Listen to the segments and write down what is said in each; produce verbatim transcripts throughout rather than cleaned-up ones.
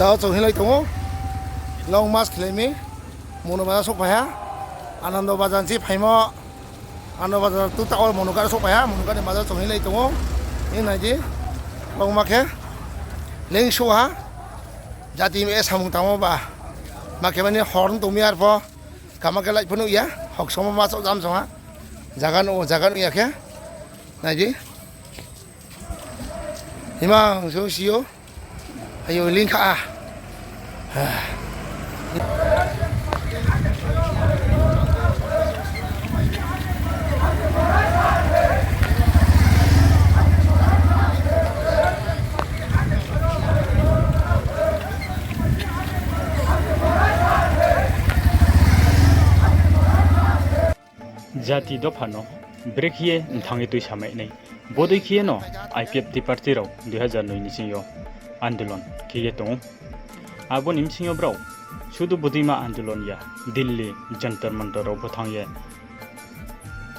Tao chung hinglai tong ou, long march khelai mi, Monu Bazar souhphai ha, Anando Bazar ni si phaimo, Anando Bazar tu tao Monu Ghat souhphai ha, Monu Ghat ni bazar chung hinglai tong ou, hing nai di, long ma khe, leing souh ha, jati mi samung tangmo ba, ma khe mani hor tong mi ar pho, kama khe light pho nuh ya, hoksomo ma chouh jam song ha, zaga nuh, zaga nuh ya khe, nai di. Imang sung si ou. Ayo, leing kha. Jati dopha no brekhe ye mthang ye tuisamai nai. Bodei khe ye no I P F T party rao dui hazar noi ni sing yo andolon khe ye tong ou. Abo ni bsing yo brao sudu bodeima andolon ya, Delhi Jantar Mantar rao pho thanng ye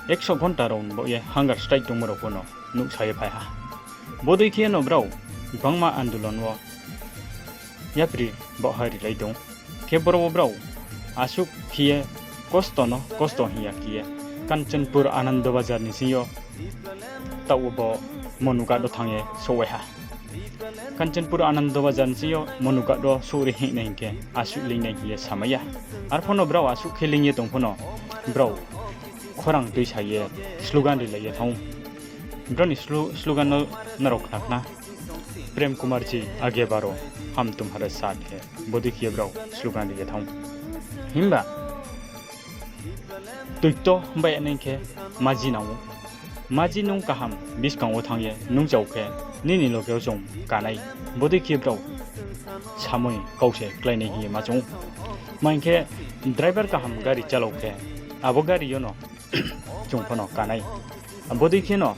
ekso ghonta rao ni baoh ye hunger strike tongmo rao pho no nuhsa ye phai ha. Bodei khe ye no brao gbangma andolon wo yapri baohha rilai tong. Khe boro wo brao asuh khe ye kosto no kosto hing ya khe ye Kanchanpur Anando Bazar ni sing yo taoh wo bo Monu Ghat wo thanng ye souhwai ha. Kanchanpur Anando Bazar ni sing yo Monu Ghat wo souhri hingnai hing khe asuh leing nai hing ye samai ya. Arphuh no brao asuh khe leing ye tong pho no brao khorang tuisa ye slogan rilai ye thanng ou. Brao ni slo-, slogan no nrao khna khna, Prem Kumar ji aage baro, hum tumhare saath hai, bodei khe ye brao slogan ri ye thanng ou. Himba tuikto bai nai khe maji nang ou. Maji nung kaham buskang wo thanng ye nung chao khe nini loge wo chung kanai, bodei khe brao samoi kau se kláinai hing ye ma choung ou. Tma hing khe driver kaham gari chalao khe abo gari yo no chung pho no kanai. Bodei khe no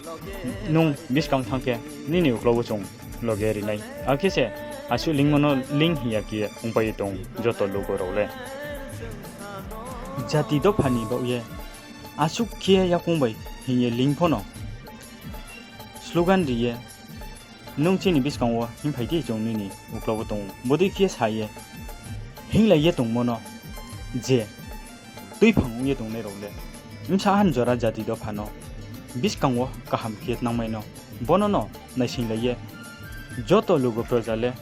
nung buskang thanng khe nini uklau wo chung loge ri nai. Akhe se asuh leingmo no leing hing ya khe ongpai ye tong joto lugo rao le. Jati dopha ni baoh ye asuh khe yakoung bai hing ye leing pho no slogan ri ye, nung chini buskang wo hingphai di, chung nini uklau wo tong ou, bodei khe sa ye hinglai ye tongmo no je tuiphang ong ye tongnai rao le bsa hanjora jati dopha no buskang wo kaham khe tnangmai no, bono no naisinglai ye joto lugo proja le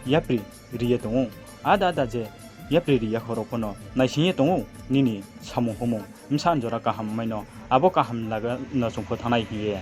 yapri ri ye tong ou. Ada ada je yapri ri ya kho rao pho no naising ye tong ou, nini samung humung bsa hanjora kaham mai no, abo kaham laga no chung pho thanngnai hing ye